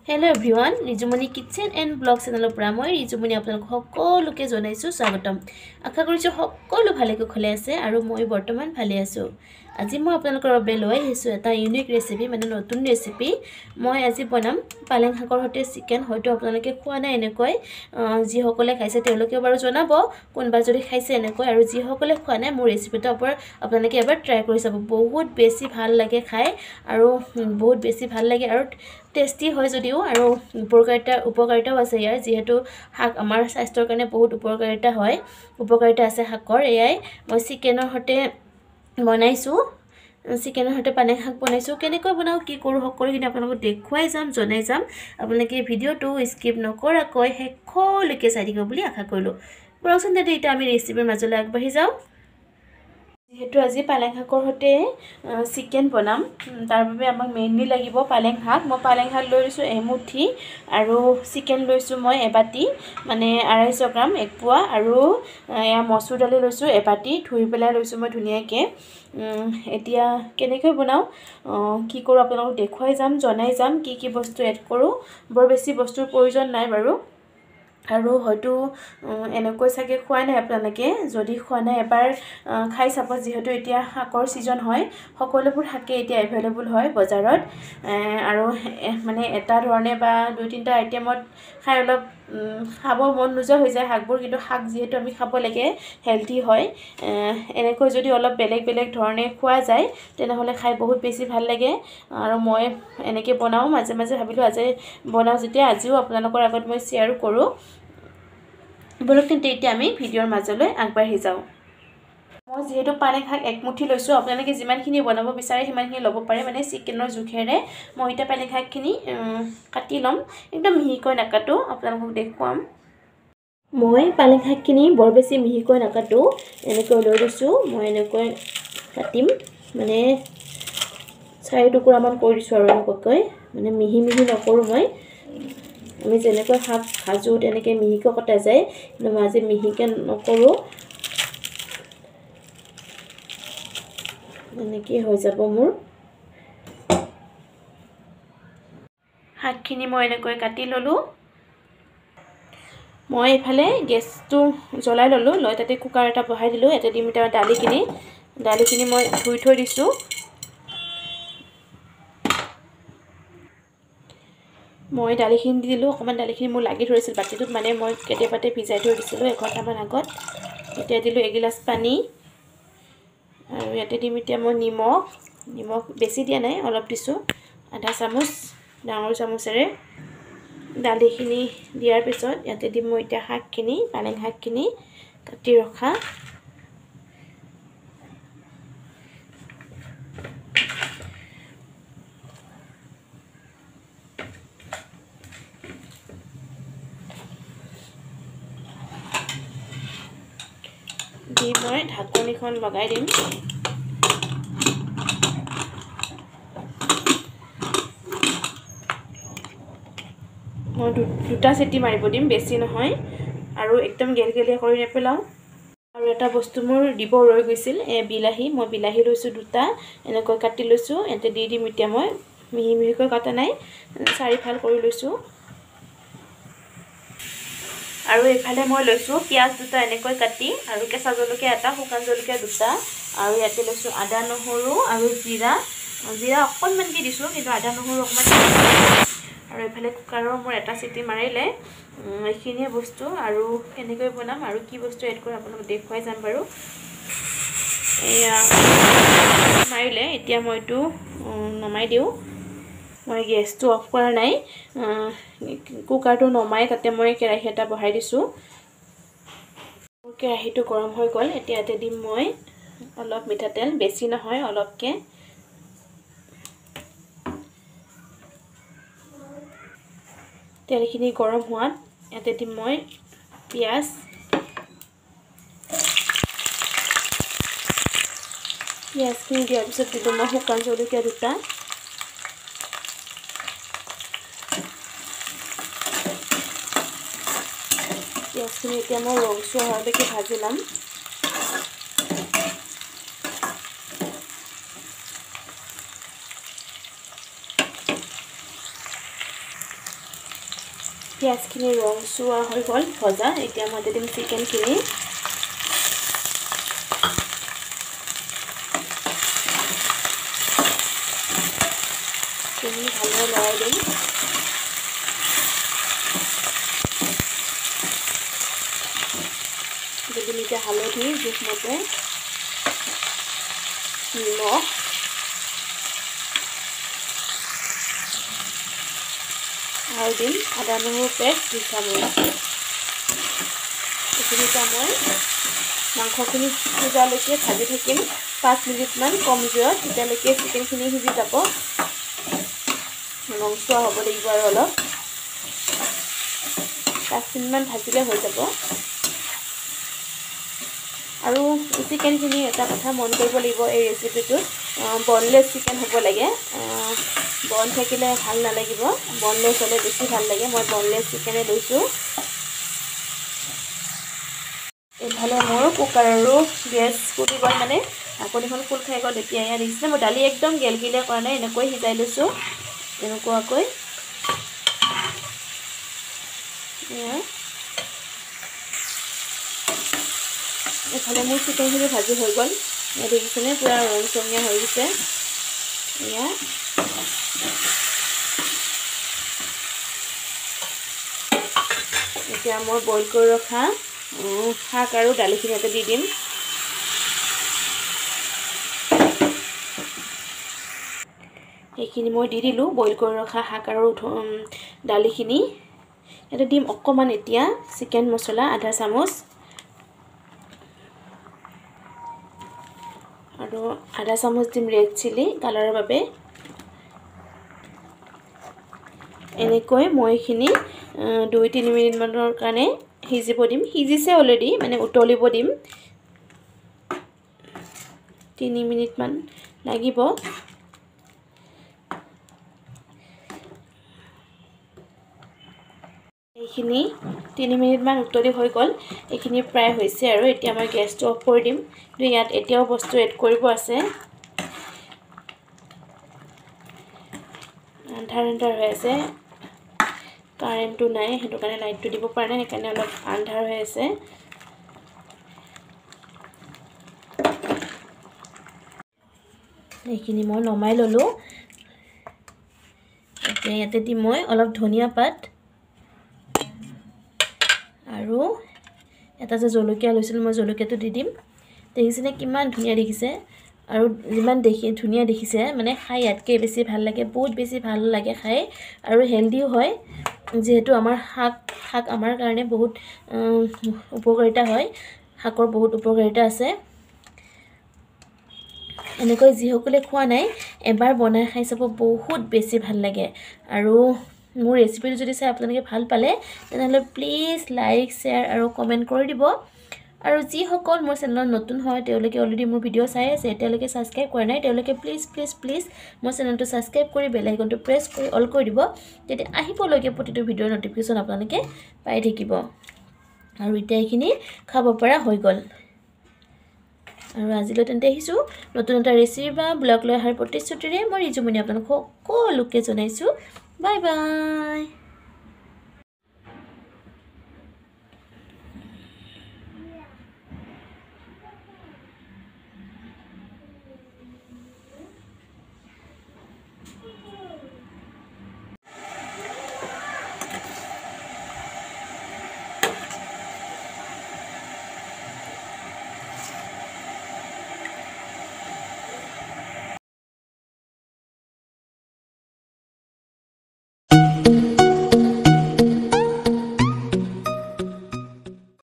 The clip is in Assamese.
Hello everyone, Rijumoni kitchen and blog চেনেলৰ পৰা মই ৰিজুমণি আপোনালোক সকলোকে জনাইছোঁ স্বাগতম। আশা কৰিছোঁ সকলো ভালে কুশলে আছে আৰু মই বৰ্তমান ভালে আছোঁ। আজি মই আপোনালোকৰ বাবে লৈ আহিছোঁ এটা ইউনিক ৰেচিপি, মানে নতুন ৰেচিপি। মই আজি বনাম পালেং শাকৰ সৈতে চিকেন। হয়তো আপোনালোকে খোৱা নাই এনেকৈ, যিসকলে খাইছে তেওঁলোকেও বাৰু জনাব কোনোবা যদি খাইছে এনেকৈ, আৰু যিসকলে খোৱা নাই মোৰ ৰেচিপিটো আপোনালোকে এবাৰ ট্ৰাই কৰি চাব। বহুত বেছি ভাল লাগে খাই আৰু বহুত বেছি ভাল লাগে আৰু টেষ্টি হয় যদিও, আৰু উপকাৰিতাও আছে ইয়াৰ। যিহেতু শাক আমাৰ স্বাস্থ্যৰ কাৰণে বহুত উপকাৰিতা হয়, উপকাৰিতা আছে শাকৰ। এয়াই মই চিকেনৰ সৈতে বনাইছোঁ, চিকেনৰ সৈতে পালেং শাক বনাইছোঁ। কেনেকৈ বনাওঁ, কি কৰোঁ সকলোখিনি আপোনালোকক দেখুৱাই যাম, জনাই যাম। আপোনালোকে ভিডিঅ'টো স্কিপ নকৰাকৈ শেষলৈকে চাই থাকিব বুলি আশা কৰিলোঁ। বৰকচোন তেন্তে এতিয়া আমি ৰেচিপিৰ মাজলৈ আগবাঢ়ি যাওঁ। যিহেতু আজি পালেং শাকৰ সৈতে চিকেন বনাম, তাৰ বাবে আমাক মেইনলি লাগিব পালেং শাক। মই পালেং শাক লৈ লৈছোঁ এমুঠি আৰু চিকেন লৈছোঁ মই এবাটি, মানে 250 গ্ৰাম, এক পোৱা। আৰু এয়া মচুৰ দালি লৈছোঁ এবাটি, ধুই পেলাই লৈছোঁ মই ধুনীয়াকৈ। এতিয়া কেনেকৈ বনাওঁ, কি কৰোঁ আপোনালোকক দেখুৱাই যাম, জনাই যাম কি কি বস্তু এড কৰোঁ। বৰ বেছি বস্তুৰ প্ৰয়োজন নাই বাৰু, আৰু হয়তো এনেকৈ চাগে খোৱা নাই আপোনালোকে। যদি খোৱা নাই এবাৰ খাই চাব, যিহেতু এতিয়া শাকৰ ছিজন হয়, সকলোবোৰ শাকেই এতিয়া এভেইলেবল হয় বজাৰত। আৰু মানে এটা ধৰণে বা দুই তিনিটা আইটেমত খাই অলপ খাব মন নোযোৱা হৈ যায় শাকবোৰ, কিন্তু শাক যিহেতু আমি খাব লাগে, হেল্থি হয়। এনেকৈ যদি অলপ বেলেগ বেলেগ ধৰণে খোৱা যায় তেনেহ'লে খাই বহুত বেছি ভাল লাগে। আৰু মই এনেকৈ বনাওঁ মাজে মাজে, ভাবিলোঁ আজি বনাওঁ যেতিয়া আজিও আপোনালোকৰ আগত মই শ্বেয়াৰ কৰোঁ। ব'লক তেন্তে এতিয়া আমি ভিডিঅ'ৰ মাজলৈ আগবাঢ়ি যাওঁ। মই যিহেতু পালেং শাক একমুঠি লৈছোঁ, আপোনালোকে যিমানখিনি বনাব বিচাৰে সিমানখিনি ল'ব পাৰে, মানে চিকেনৰ জোখেৰে। মই এতিয়া পালেং শাকখিনি কাটি ল'ম, একদম মিহিকৈ নাকাটো, আপোনালোকক দেখুৱাম। মই পালেং শাকখিনি বৰ বেছি মিহিকৈ নাকাটো, এনেকৈ লৈ লৈছোঁ। মই এনেকৈ কাটিম, মানে 4 টুকুৰামান কৰি দিছোঁ আৰু এনেকুৱাকৈ, মানে মিহি মিহি নকৰোঁ মই। আমি যেনেকৈ শাক ভাজোঁ তেনেকৈ মিহিকৈ কটা যায়, কিন্তু মই আজি মিহিকৈ নকৰোঁ। এনেকৈ হৈ যাব মোৰ শাকখিনি। মই এনেকৈ কাটি ল'লোঁ। মই এইফালে গেছটো জ্বলাই ল'লোঁ, লৈ তাতে কুকাৰ এটা বহাই দিলোঁ। ইয়াতে দিম এতিয়া দালিখিনি। দালিখিনি মই ধুই থৈ দিছোঁ। মই দালিখিনি দি দিলোঁ। অকণমান দালিখিনি মোৰ লাগি ধৰিছিল বাতিটোত, মানে মই কেতিয়াবাতে ভিজাই থৈ দিছিলোঁ এঘণ্টামান আগত। এতিয়া দিলোঁ এগিলাচ পানী, আৰু ইয়াতে দিম এতিয়া মই নিমখ। নিমখ বেছি দিয়া নাই, অলপ দিছোঁ, আধা চামুচ, ডাঙৰ চামুচেৰে। দালিখিনি দিয়াৰ পিছত ইয়াতে দিম মই এতিয়া শাকখিনি, পালেং শাকখিনি কাটি ৰখা। দি মই ঢাকনিখন লগাই দিম। মই দুটা চিটি মাৰিব দিম, বেছি নহয়, আৰু একদম গেলগেলীয়া কৰি নেপেলাওঁ। আৰু এটা বস্তু মোৰ দিব ৰৈ গৈছিল, বিলাহী। মই বিলাহী লৈছোঁ দুটা, এনেকৈ কাটি লৈছোঁ। ইয়াতে দি দিম এতিয়া মই, মিহি মিহিকৈ কটা নাই, চাৰিফাল কৰি লৈছোঁ। আৰু এইফালে মই লৈছোঁ পিঁয়াজ দুটা এনেকৈ কাটি, আৰু কেঁচা জলকীয়া এটা, শুকান জলকীয়া দুটা, আৰু ইয়াতে লৈছোঁ আদা নহৰু আৰু জিৰা। জিৰা অকণমানকৈ দিছোঁ, কিন্তু আদা নহৰু অকণমান। আৰু এইফালে কুকাৰৰ মোৰ এটা চিটি মাৰিলে। এইখিনিয়ে বস্তু, আৰু কেনেকৈ বনাম আৰু কি বস্তু এড কৰিম আপোনালোকক দেখুৱাই যাম বাৰু। এয়া মাৰিলে, এতিয়া মই এইটো নমাই দিওঁ। মই গেছটো অফ কৰা নাই, কুকাৰটো নমাই তাতে মই কেৰাহী এটা বহাই দিছোঁ। মোৰ কেৰাহীটো গৰম হৈ গ'ল। এতিয়া ইয়াতে দিম মই অলপ মিঠাতেল, বেছি নহয়, অলপকৈ। তেলখিনি গৰম হোৱাত ইয়াতে দিম মই পিঁয়াজ। পিঁয়াজখিনি দিয়াৰ পিছত দিলোঁ মই শুকান জলকীয়া দুটা। পিঁয়াজখিনি এতিয়া মই ৰংচোৱা হোৱালৈকে ভাজি ল'ম। পিঁয়াজখিনি ৰংচোৱা হৈ গ'ল ভজা। এতিয়া মই দিম চিকেনখিনি। ভালদৰে লৰাই দিম। দিম এতিয়া হালধি জোখমতে, নিমখ, আৰু দিম আদা নহৰু পেষ্ট 2 চামুচ। এইখিনিতে মই মাংসখিনি সিজালৈকে ভাজি থাকিম 5 মিনিটমান কম জুইত, তেতিয়ালৈকে চিকেনখিনি সিজি যাব। ৰংচোৱা হ'ব লাগিব আৰু অলপ 5 মিনিটমান ভাজিলে হৈ যাব। আৰু চিকেনখিনি এটা কথা মন কৰিব লাগিব, এই ৰেচিপিটোত বনলেছ চিকেন হ'ব লাগে। বন থাকিলে ভাল নালাগিব, বনলেছ হ'লে বেছি ভাল লাগে। মই বনলেছ চিকেনে লৈছোঁ। এইফালে মোৰ কুকাৰৰো গেছ ফুলি গ'ল, মানে ঢাকনিখন খোল খাই গ'ল। এতিয়া এয়া দেখিছে মই দালি একদম গেলগেলীয়া কৰা নাই, এনেকৈ সিজাই লৈছোঁ এনেকুৱাকৈ। এয়া এইফালে মোৰ চিকেনখিনি ভাজি হৈ গ'ল। এয়া দেখিছেনে পূৰা ৰংচঙীয়া হৈ গৈছে। এয়া এতিয়া মই বইল কৰি ৰখা শাক আৰু দালিখিনি ইয়াতে দি দিম। সেইখিনি মই দি দিলোঁ, বইল কৰি ৰখা শাক আৰু দালিখিনি ইয়াতে দিম। অকণমান এতিয়া চিকেন মছলা আধা চামুচ আৰু আধা চামুচ দিম ৰেড চিলি কালাৰৰ বাবে। এনেকৈ মই এইখিনি 2-3 মিনিটমানৰ কাৰণে সিজিব দিম। সিজিছে অলৰেডি, মানে উতলিব দিম, 3 মিনিটমান লাগিব। এইখিনি 3 মিনিটমান উতলি হৈ গ'ল, এইখিনি প্ৰায় হৈছে আৰু। এতিয়া মই গেছটো অফ কৰি দিম। কিন্তু ইয়াত এতিয়াও বস্তু এড কৰিব আছে। আন্ধাৰ আন্ধাৰ হৈ আছে, কাৰেণ্টটো নাই, সেইটো কাৰণে লাইটটো দিব পৰা নাই, সেইকাৰণে অলপ আন্ধাৰ হৈ আছে। এইখিনি মই নমাই ল'লোঁ। এতিয়া ইয়াতে দিম মই অলপ ধনিয়া পাত আৰু এটা যে জলকীয়া লৈছিলোঁ মই, জলকীয়াটো দি দিম। দেখিছেনে কিমান ধুনীয়া দেখিছে? আৰু যিমান দেখি ধুনীয়া দেখিছে, মানে খাই ইয়াতকৈ বেছি ভাল লাগে, বহুত বেছি ভাল লাগে খাই আৰু হেল্ডিও হয়। যিহেতু আমাৰ শাক আমাৰ কাৰণে বহুত উপকাৰিতা হয়, শাকৰ বহুত উপকাৰিতা আছে। এনেকৈ যিসকলে খোৱা নাই এবাৰ বনাই খাই চাব, বহুত বেছি ভাল লাগে। আৰু মোৰ ৰেচিপিটো যদি চাই আপোনালোকে ভাল পালে তেনেহ'লে প্লিজ লাইক, শ্বেয়াৰ আৰু কমেণ্ট কৰি দিব। আৰু যিসকল মোৰ চেনেলত নতুন হয়, তেওঁলোকে অলৰেডি মোৰ ভিডিঅ' চাই আছে, এতিয়ালৈকে ছাবস্ক্ৰাইব কৰা নাই, তেওঁলোকে প্লিজ প্লিজ প্লিজ মোৰ চেনেলটো ছাবস্ক্ৰাইব কৰি বেল আইকনটো প্ৰেছ কৰি অল কৰি দিব, তেতিয়া আহিবলগীয়া প্ৰতিটো ভিডিঅ'ৰ ন'টিফিকেশ্যন আপোনালোকে পাই থাকিব। আৰু এতিয়া এইখিনি খাব পৰা হৈ গ'ল। আৰু আজিলৈ তেন্তে আহিছোঁ নতুন এটা ৰেচিপি বা ব্লগ লৈ অহাৰ প্ৰতিশ্ৰুতিৰে মই ৰিজুমণি আপোনালোক সকলোকে জনাইছোঁ। Bye bye.